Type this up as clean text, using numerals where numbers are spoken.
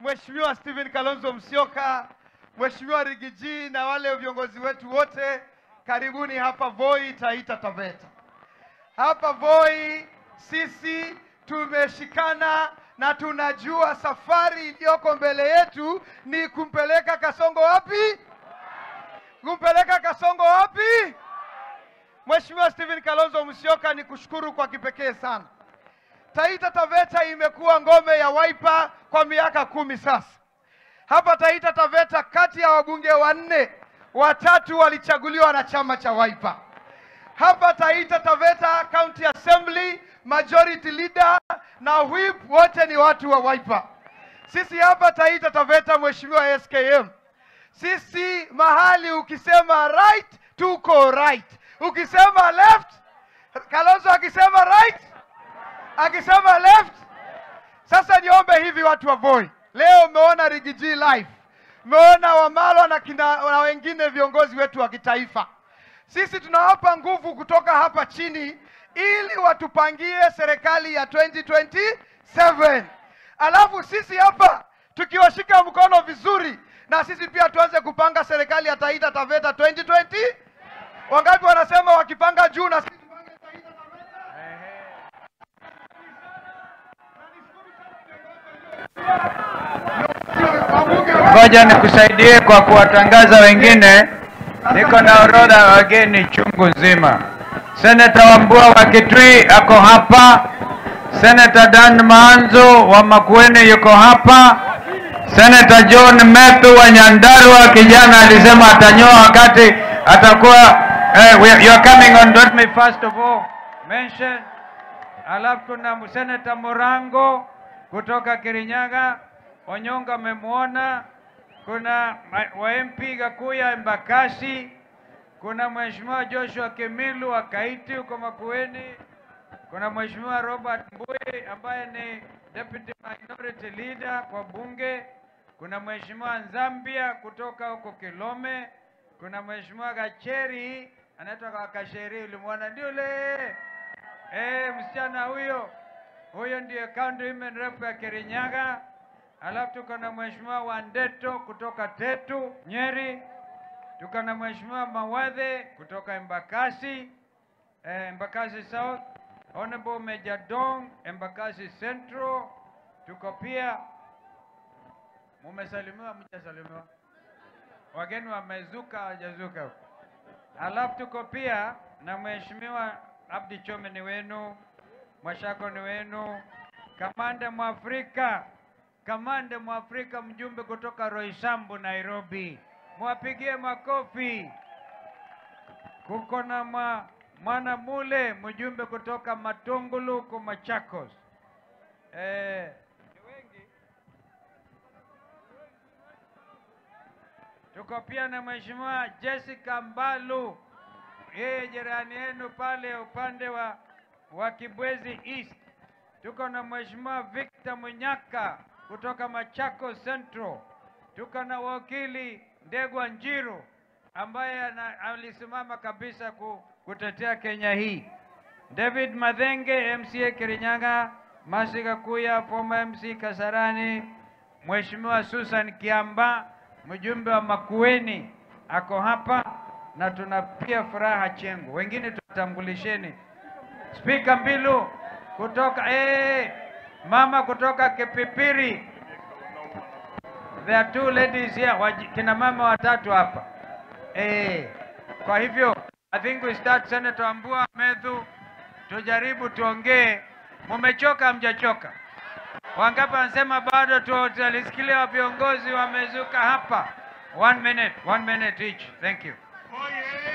Mheshimiwa Stephen Kalonzo Musyoka, Mheshimiwa Rigiji na wale viongozi wetu wote, karibuni hapa Voi, Taita Taveta. Hapa Voi sisi tumeshikana na tunajua safari iliyoko mbele yetu ni kumpeleka Kasongo wapi? Kumpeleka Kasongo wapi? Mheshimiwa Stephen Kalonzo Musyoka, ni kushukuru kwa kipekee sana. Taita Taveta imekuwa ngome ya Wiper kwa miaka 10 sasa. Hapa Taita Taveta kati ya wabunge 4, 3 walichaguliwa na chama cha Wiper. Hapa Taita Taveta County Assembly, Majority Leader na Whip wote ni watu wa Wiper. Sisi hapa Taita Taveta, Mheshimiwa SKM, sisi mahali ukisema right tuko right, ukisema left, Kalonzo akisema right, akisema left. Sasa niombe hivi watu wa Voi, leo umeona Rigiji live, umeona Wamalwa na na wengine viongozi wetu wa kitaifa. Sisi tunawapa nguvu kutoka hapa chini ili watupangie serikali ya 2027. Alafu sisi hapa tukiwashika mkono vizuri, na sisi pia tuanze kupanga serikali ya Taita Taveta 2020. Wangapi wanasema wakipanga juu na sisi tupange Taita Taveta? Ngoja nikusaidie kwa kuwatangaza wengine. Niko na orodha ya wageni chungu nzima. Senator Wambua wa Kitui ako hapa. Senator Dan Maanzo wa Makueni yuko hapa. Senator John Methu wa Nyandarua, kijana alisema atanyoa wakati atakuwa you are coming on. Let me first of all mention. Alafu kuna Senator Morango kutoka Kirinyaga, Onyonga amemuona. Kuna wa MP Gakuya Embakasi, kuna Mheshimiwa Joshua Kemilu wa Kaiti huko Makueni, kuna Mheshimiwa Robert Mbui ambaye ni Deputy Minority Leader kwa bunge, kuna Mheshimiwa Nzambia kutoka huko Kilome, kuna Mheshimiwa Gacheri anaitwa Kasheri, ulimuona ndio yule msichana huyo, huyo ndiye County Women Rep ya Kirinyaga. Alafu tuko na Mheshimiwa Wandeto kutoka Tetu Nyeri, tuko na Mheshimiwa Mawathe kutoka Embakasi, Embakasi South, Honorable Major Dong Embakasi Central. Tuko pia, mumesalimiwa mjasalimiwa? Wageni wamezuka hawajazuka? Alafu tuko pia na Mheshimiwa Abdi Chome ni wenu, Mwashako ni wenu, Kamanda Mwafrika, Kamanda Mwafrika mjumbe kutoka Roysambu Nairobi, mwapigie makofi. Kuko na Mwana Mule mjumbe kutoka Matungulu huko Machakos. Ni wengi. Tuko pia na Mheshimiwa Jessica Mbalu, yeye jirani yenu pale upande wa Kibwezi East. Tuko na Mheshimiwa Victor Munyaka kutoka Machakos Central. Tuko na wakili Ndegwa Njiru ambaye alisimama kabisa kutetea Kenya hii. David Mathenge MCA Kirinyaga, Masi Gakuya former MC Kasarani, Mheshimiwa Susan Kiamba mjumbe wa Makueni ako hapa, na tuna pia Furaha Chengo. Wengine tutambulisheni. Speaker Mbilu kutoka mama kutoka Kipipiri. There are 2 ladies here, kina mama watatu hapa. Kwa hivyo I think we start. Senator Wambua Methu, tujaribu tuongee. Mumechoka mjachoka? Wangapi wanasema bado tutalisikilia viongozi wamezuka hapa? 1 minute, 1 minute each. Thank you. Oye.